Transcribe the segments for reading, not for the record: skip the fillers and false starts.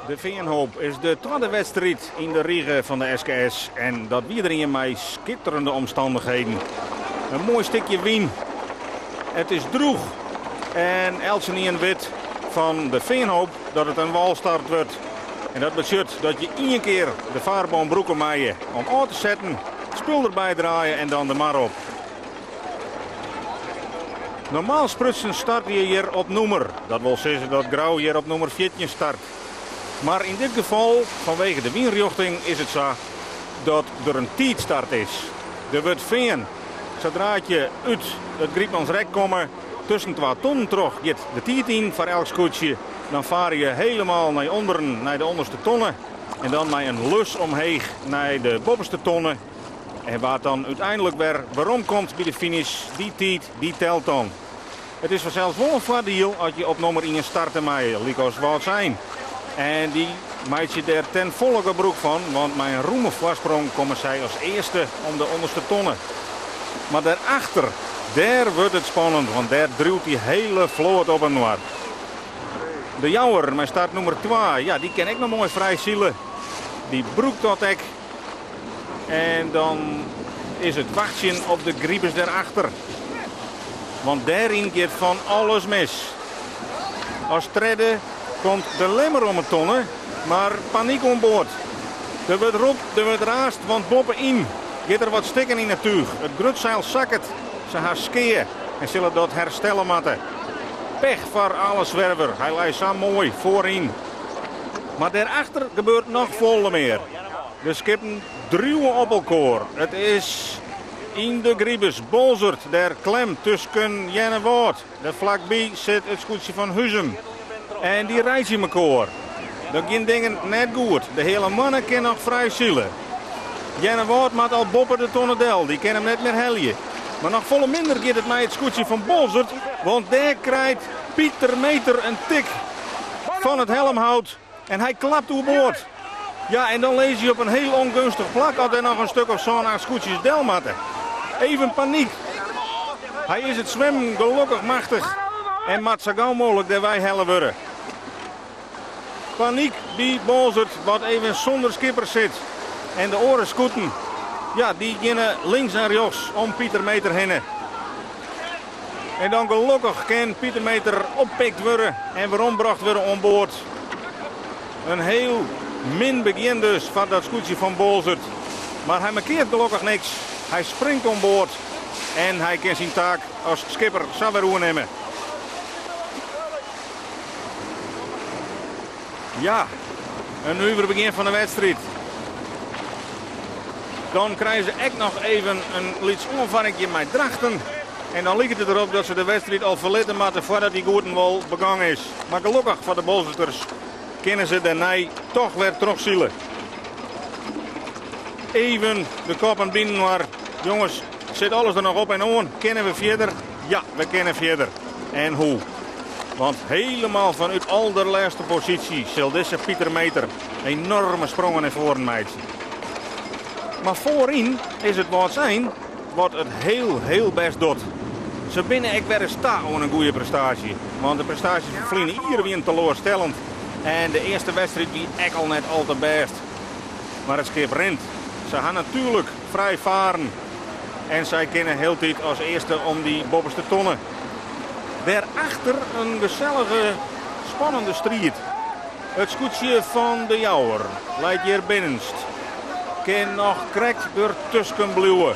De Feanhoop is de twadde wedstriid yn de rige fan de SKS en dat wie der ien mei skitterende omstannichheden. In moai stikje wyn. It is drûch en eltsenien wit fan de Feanhoop dat it in wâlstart wurdt. En dat betsjut dat je ien kear de farboom brûke meie om ôf te setten, spul derby draaie en dan de mar op. Normaal sprutsen starte je hjir op nûmer. Dat wol sizze dat Grou hjir op nûmer 14 start. Mar yn dit gefal, fanwege de wynrjochting, is it sa dat der in tiidstart is. Der wurdt fearn sadra't je út it Grytmansrek komme. Tusken twa tonnen troch giet de tiid yn foar elk skûtsje. Dan fare je helemaal nei ûnderen nei de ûnderste tonne en dan mei in lus omheech nei de boppeste tonne. En wa't dan úteinlik wer weromkomt by de finish, dy tiid, dy telt dan. It is fansels wol in foardiel as je op nûmer ien starte meie, lykas Wâldsein. En dy meitsje dêr ten folle gebrûk fan, want mei in rûme foarsprong komme sy as earste om de ûnderste tonne. Mar dêrachter, dêr wurdt it spannend, want dêr driuwt dy hele float op inoar. De Jouwer mei startnûmer twa, ja, dy kin ek noch moai frij sile. Dy brûkt dat ek. En dan is it wachtsjen op de gripers dêrachter. Want dêryn giet fan alles mis. As tredde komt de Lemmer om 'e tonne, mar panyk oan board. Der wurdt ropt, der wurdt raasd, want boppe-yn giet der wat stikken yn it túch. It grutseil sakket, se ha skea en sille dat herstelle moatte. Pech foar Ale Zwerver, hy lei sa moai foaryn. Mar dêrachter gebeurt noch folle mear. De skippen driuwe op elkoar. It is yn de Gribus, Boalsert, dêr klem tusken Earnewâld. Dêr flakby sit it skûtsje fan Huzum. En dy reitsje mekoar. Dat gean dingen net goed. De Heale Moanne kin noch frij sile. Earnewâld moat al boppe de tonne del, dy kin him net mear helje. Mar noch folle minder giet it mei it skûtsje fan Boalsert, want dêr krijt Pieter Meeter in tik fan it helmhout en hy klapt oerboard. Ja, en dan lizze je op in hiel ûngeunstich plak as der noch in stik of sân, acht skûtsjes del moatte. Even panyk. Hy is it swimmen gelokkich machtich en moat sa gau mooglik dêrwei helle wurde. Panyk by Boalsert wat even sûnder skipper sit. En de oare skûten, ja, dy geane links en rjochts om Pieter Meeter hinne. En dan gelokkich kin Pieter Meeter oppikt wurde en werombrocht wurde oan board. In hiel min begjin dus foar dat skûtsje fan Boalsert. Mar hy mankeart gelokkich niks. Hy springt oan board en hy kin syn taak as skipper sa wer oernimme. Ja, in nuver begjin fan de wedstriid. Dan krije se ek noch even in lyts oanfarrinkje mei Drachten. En dan liket it derop dat se de wedstriid al ferlitte moatte foardat dy goed en wol begong is. Mar gelokkich foar de Boalserters kinne se dêrnei toch wer trochsile. Even de koppen byinoar. Jonges, sit alles der noch op en oan? Kinne we fierder? Ja, we kinne fierder. En hoe? Want helemaal fanút alderlêste posysje sil dizze Pieter Meeter enorme sprongen nei foaren meitsje. Mar foaryn is it Wâldsein wat it hiel, hiel bêst docht. Se binne ek wer ris ta oan in goede prestaasje. Want de prestaasjes fan ferline jier wienen teloarstellend. En de earste wedstriid wie ek al net al te bêst. Mar it skip rint. Se ha natuerlik frij faren. En sy kinne hieltyd as earste om dy boppeste tonne. Dêrachter in gesellige, spannende striid. It skûtsje fan De Jouwer leit hjir binnenst. Kin noch krekt der tusken bliuwe.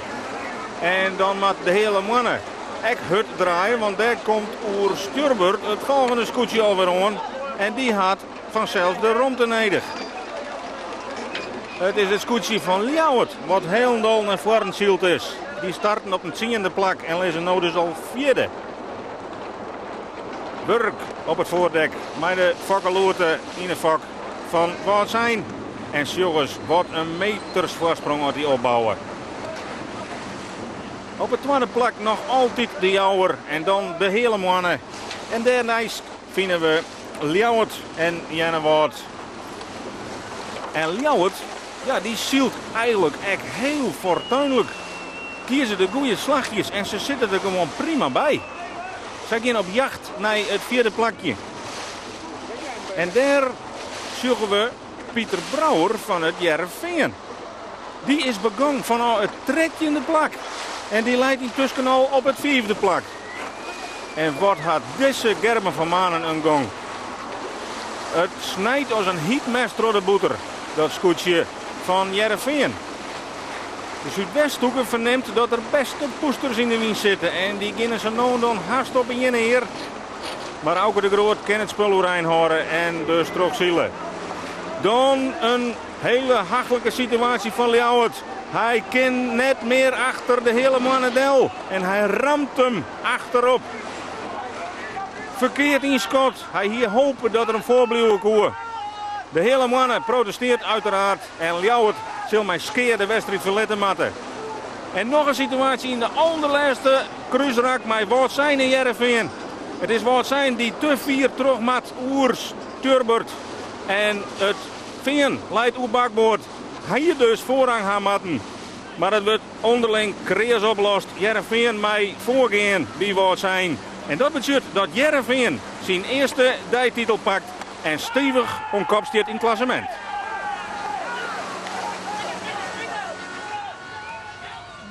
En dan moat de Heale Moanne ek hurd draaie, want dêr komt oer stjoerboard it folgjende skûtsje alwer oan. En dy hat fansels de romte nedich. It is it skûtsje fan Ljouwert wat hielendal nei foaren syld is. Dy starten op in tsiende plak en lizze no dus al fjirde. Wurk op it foardek mei de fokkeloerte yn 'e fok fan Wâldsein. En sjoch ris wat in meters foarsprong at dy opbouwe. Op it twadde plak noch altyd de Jouwer en dan de Heale Moanne. En dêrneist fine we Ljouwert en Earnewâld. En Ljouwert, ja, dy sylt eigenlik ek hiel fortuinlik. Kieze de goede slachjes en se sitte der gewoan prima by. Sy gean op jacht nei it fjirde plakje. En dêr sjogge we Pieter Brouwer fan It Hearrenfean. Dy is begûn fanôf it trettjinde plak en dy leit yntusken al op it fiifde plak. En wat hat dizze Gerben van Manen in gong. It snijt as in hyt mes troch de bûter, dat skûtsje fan Hearrenfean. De Súdwesthoeke fernimt dat der bêste pûsters yn de wyn sitte en dy geane sa no en dan hast op ien ear. Mar Auke de Groot kin it spul oerein hâlde en dus trochsile. Dan in hele hachlike situaasje fan Ljouwert. Hy kin net mear achter de Heale Moanne del en hy ramt him achterop. Ferkeard ynskat. Hy hie hope dat er him foarbliuwe koe. De Heale Moanne protesteart uiteraard en Ljouwert sil mei skea de wedstriid ferlitte moatte. En noch in situaasje yn de alderlêste krúsrak mei Wâldsein en Hearrenfean. It is Wâldsein dy't te fier troch moat oer steurbord en it Fean leit oer bakboard. Hy hie dus foarrang ha moatten. Mar it wurdt ûnderling kreas oplost. Hearrenfean mei foargean by Wâldsein. En dat betsjut dat Hearrenfean syn earste deititel pakt en stevich oan kop stiet yn it klassemint.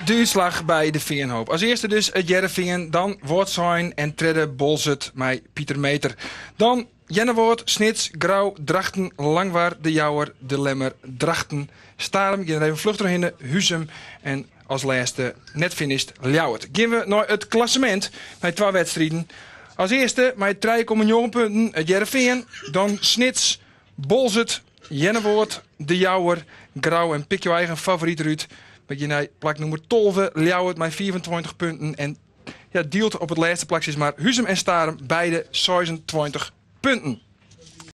De útslach by de Feanhoop. As earste dus it Hearrenfean, dan Wâldsein en tredde Boalsert mei Pieter Meeter. Dan Earnewâld, Snits, Grou, Drachten, Langwar, De Jouwer, De Lemmer, Drachten, Starum, gean der even fluch trochhinne, Huzum en as lêste net finished Ljouwert. Gean we nei it klassemint nei twa wedstriden. As earste mei 3,9 punten it Hearrenfean, dan Snits, Boalsert, Earnewâld, De Jouwer, Grou en pik jo eigen favoryt derút. We gean nei plak nûmer 12, Ljouwert mei 25 punten en ja, dield op it lêste plak sis mar Huzum en Starum beide 26 punten.